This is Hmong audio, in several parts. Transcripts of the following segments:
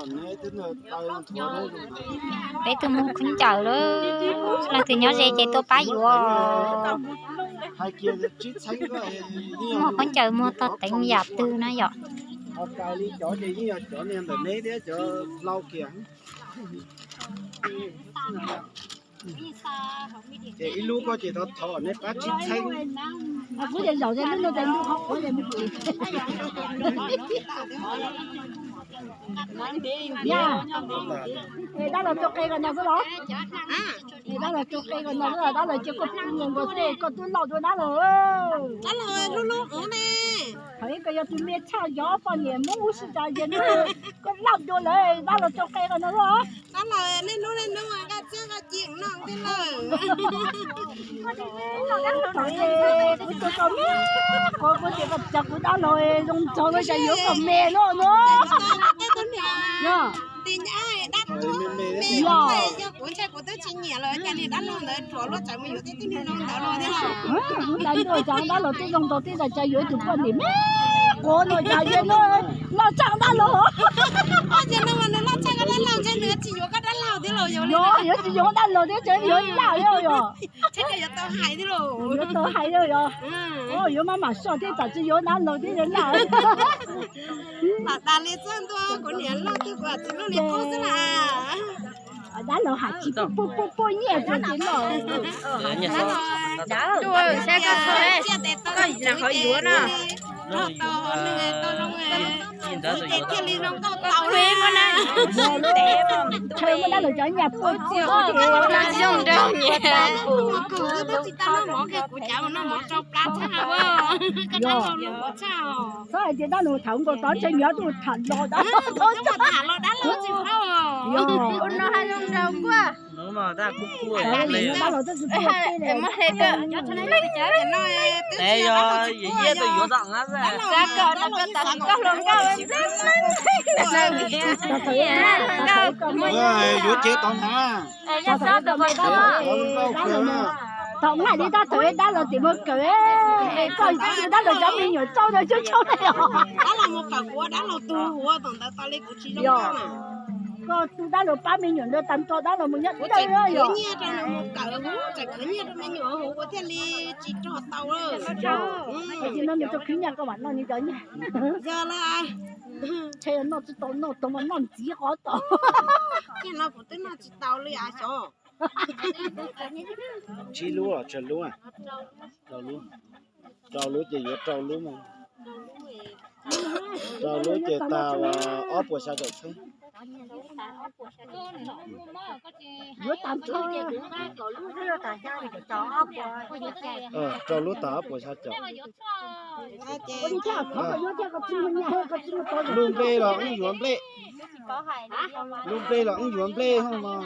Peb twb muag khaub ncaws lawm, leej twg nyob ze ces tuaj pab yuav. Muag khaub ncaws muag tog teev yam twg na yom. Ces ib lub koj ces thov thov nej pab tsib txheeb. Dab laug rau qe kom no xwb los? Dab laug rau qe kom no xwb los, dab laug cia koj pw nkaus xwb koj twb lauj dua dab laug. Dab laug lub lub ub ne. Thaum ib koj yog tus me tshaj yov poj niam Hmoob ub sib tsa yas koj lauj dua lawm, dab laug rau qe kom no xwb los? Dab laug nej lub nej lub nqa txiab nqa ci no thiab lawm. Kuv tus koj me, kuv kuv tias koj cov kuv dab laug zoo nraug no cas yuav kom me no no. Yog. Yog. Kuv ntshai kuv twb tsis nyiam lawm cas niag dab laug ntawd rhuav luaj tsawv mus yuav tej tib neeg zoo ntawd no thiab los. Kuv ntshai ntuj cas dab laug twb zoo nraug tib zais cas yuav tus poj niam me quav no cas yog no, loj tshaj dab laug. Ces no mas nws loj tshaj koj dab laug ntshai nws tsis yuav koj dab laug thiab los yog li. Yuav tsis yuav dab laug thiab tseem yuav laj thiab yog. Tseem yuav tau hais thiab los. Yuav tau hais thiab yog. Yuav maj mam soj thiab tsam tsis yuav dab laug thiab yog laj. Lam dag li txog ntua kuv niam loj twg kuv tsis lub li qub xwb na. Dab laug hais tsis puaj puaj puaj nyiaj rau ces loj. Saib koj txhob, koj nram qhov yuav na. Tau zoo, tau zoo, tau zoo. Tau zoo, tau zoo. Tau zoo, tau zoo. Txhob hais tias dab laug tham nkaus tod ntshe nyias tus tham los dab laug, tham los dab laug tsis paub. Dab laug twb tsis paub. Yuav cev tod na. Thaum nqaij li tab thaum dab laug tim muag kawm, koj dab laug cov me nyuam tsau no coob tsau na yog. Dab laug mus kawm kuv dab laug tug ua tom ntawd tau li kuv tsis zoo na. Koj tu dab laug pab me nyuam ntawd tag nrho dab laug mus nyob dawb yog. Nyiaj rau nws mus kawm, tseem khwv nyiaj rau me nyuam hu ua thiaj li tsis rog tau. Ces no nws tau khwv nyiaj koj mam noj nws cov nyiaj. Yog los. Ntshe noj tsis tau, noj tau mas noj ntxiv qhov tod. Kiag no kuv twb noj tsis tau li as xyov. Tsib lub los tsawg lub? Rau lub, rau lub ces yuav rau lub mas. Rau lub ces tag ob puas xya caum txheeb. Yuav tag nrho. Rau lub tag ob puas xya caum. Lub nplej los wb yuav nplej. Lub nplej los wb yuav nplej hos mas.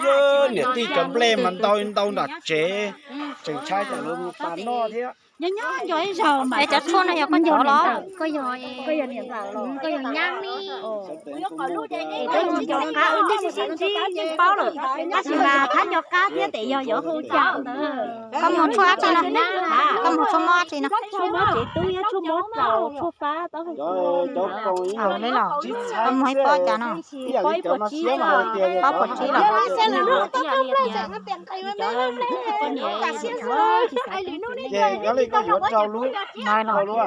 Yog niam tij cov nplej mas ntau ntau nram tsev, tseem tshaib cov lawv mus pas noj thiab. Nyob nyob nco ib zaug mas cov tshuaj no yog koj cov los? Koj yog, koj yog nyab li. Koj mus nco qab, wb twb sib ntsib yeej paub lawm, tab sis mas thab nco qab thiab tes yog yuav hu cas ntawd. Koj mus tshuaj dab tsi no? Koj mus tshuaj mob dab tsi no? Tshuaj mob tsev tub thiab tshuaj mob tsaus tshuaj fab tau. Koj mus ib pob cas no? Ib pob ib puas tsib, pob puas tsib los. Ces nyob li koj yuav rau lub, rau lub.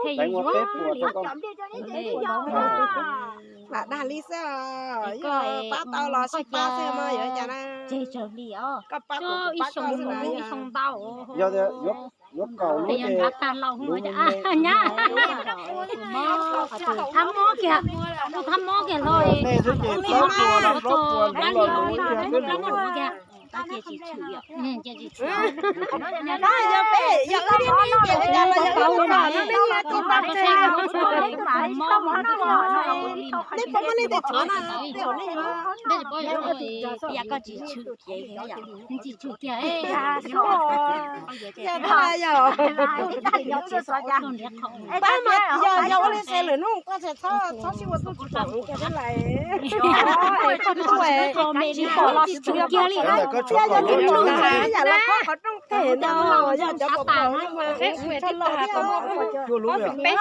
Teev ua peb puas rau koj. Lam dag li xwb, yog pab tau los sib pab xwb mas yuav cas na. Koj pab kuv, kuv pab koj xwb na. Yog tias yuav kaum lub ces luv me me. Thab mob kiag, thab mob kiag los. Nej xwb ces plaub puas los plaub puas, luv los luv, twb luv. Tab sis tsis tshwm yom. Tab yog peb yog wb niaj hnub ces ua cas los yog wb tus no no nej tsis pab tseg. Nej puas muaj nej tes tshuav no? Yog koj tsis tshwm ces yog tsis tshwm kiag. Yog, pab mas yog yog ua li se lwm hnub koj txhob sib ua tuj tsis pom kiag peb lais. Tsis pom los tsis tshwm kiag li. Yog yog tsis pom yam los qhov rooj teg no yog cov pom pom mas tshaj loj thiab. Peb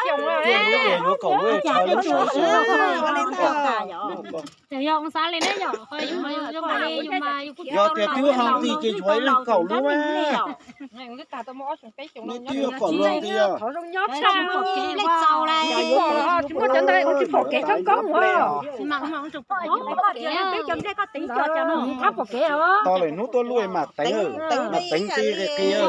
xyoos yuav kaum lub. Yog ua xav li ne yom, yus mas yus zoo li yus mas yus kuj Yog tias twb ho nti ces yuav ib leeg kaum lub na. Nws twb yuav kaum lub nti yog. Tsis pom, tsis pom kev tshoob koob os. Peb cov nplej koj teev cov cov no qab pom kev os. Tos lawm hnub tuaj luaj mas teev, mas teev qis qis.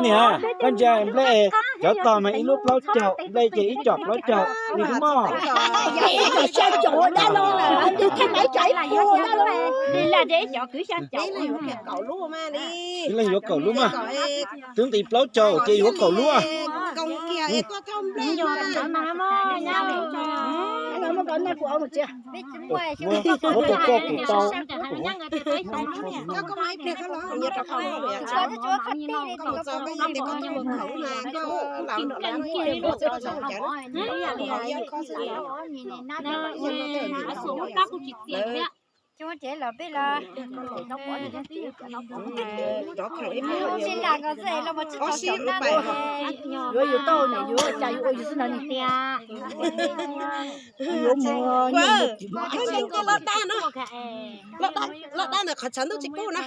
Niam, koj ntsia nplej, cov tog mas ib lub plaub caug, nplej ces ib com plaub caug, nws twb muaj. Ib leeg yuav kaum lub mas. Twb nti plaub caug ces yuav kaum lub. Muab kom koj kuv tau. Yuav yus tau ne, yuav cas yus ua yus xwb ntag ne. Yuav mus, los dab no, los dab ntawm qhov tshav ntuj tsis pub no.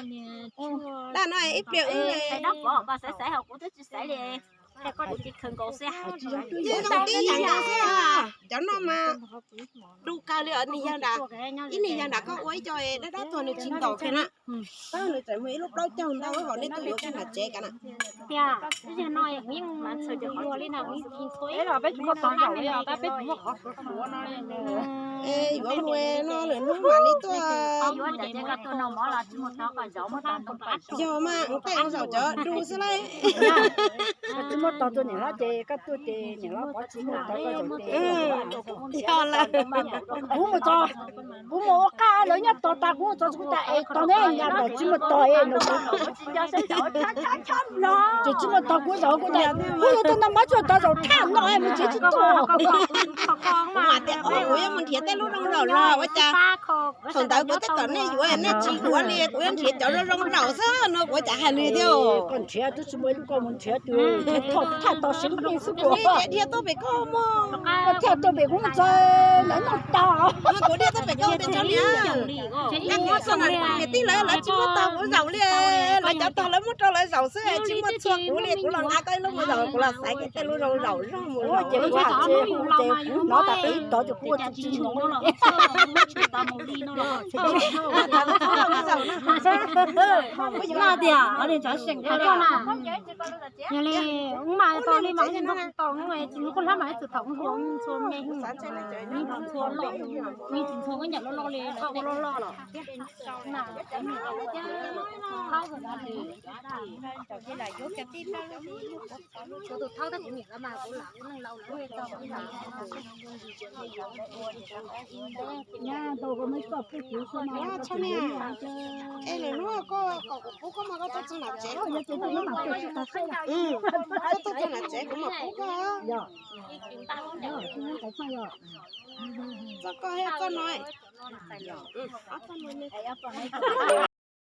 Dab no ib pliag wb xaiv xaiv hauv kuv twb tsis xaiv li. Yeej zoo tib yam nkaus xwb. Cov no mas du kawg li os, niag yawg nram, ib niag yawg nram koj ua ib co dab dab tuag nws tsis ntaus kiag na. Tab nws tseem muaj ib lub plaub caug ntau hos nej tuaj yuav kiag nram tsev kav na. Peb tsis muaj tog zaum li os, tab peb tsis muaj qhov suav suav no. Yuav mus no lwm hnub mam li tuaj. Yog mas tej zaum cov du xwb lauj. Tsis muaj tog tuaj niam hlob ces koj tuaj ces niam hlob pov tsis muaj tog koj zaum ces. Yog lawm. Kuv mus txog, kuv mus ua qaj lawv nyob tog tas kuv mus txog kuv tas es tog ne, yam ntawm tsis muaj tog es no. Ces tsis muaj tog kuv zaum kuv tas kuv yuav tuaj no mas tsis muaj tog zaum thaj no es mus tsev tsis tuaj. Kuv mas tias kuv yuav mus nrhiav tej lub zoo zaum los ua cas thaum ntawd kuv twb kom nej yuav nej tsis yuav li, kuv yuav nrhiav cov zoo zoo zaum xwb no kuv cas hais li thiab. Koj nrhiav twb tsis muaj ib lub koj mus nrhiav tus thaj tog siv nqi xwb kuv. Dhia tuaj pem koj mog. Koj thiaj tuaj pem kuv mus txog lawv noj tag. Kuv dhia tuaj pem koj pem tso niam. Niam tij lawv lawv tsis muaj tog kuv zaum li, lawv cov tog lawv muab rau lawv zaum xwb tsis muaj txhua kuv li, kuv los nqa koj ib lub mus zaum kuv los xaiv kiag tej lub zoo zaum zog mus zaum. Ces kuv hnov tas pem ib tog ces kuv ua tsis tsis mus. Tias yog li mas tau li mas tsis mus kuj hlab mas txwm thaum hluas txhua me, txhua loj, tsis ntxhua koj ncaim loj loj li, loj loj los. Tshaj niag, es lwm hnub koj kom kuv pub koj mas koj tuaj txog nram tsev, koj tuaj txog nram tsev kuv mam pub koj. Txoj koj thiab koj no, ob txoj no.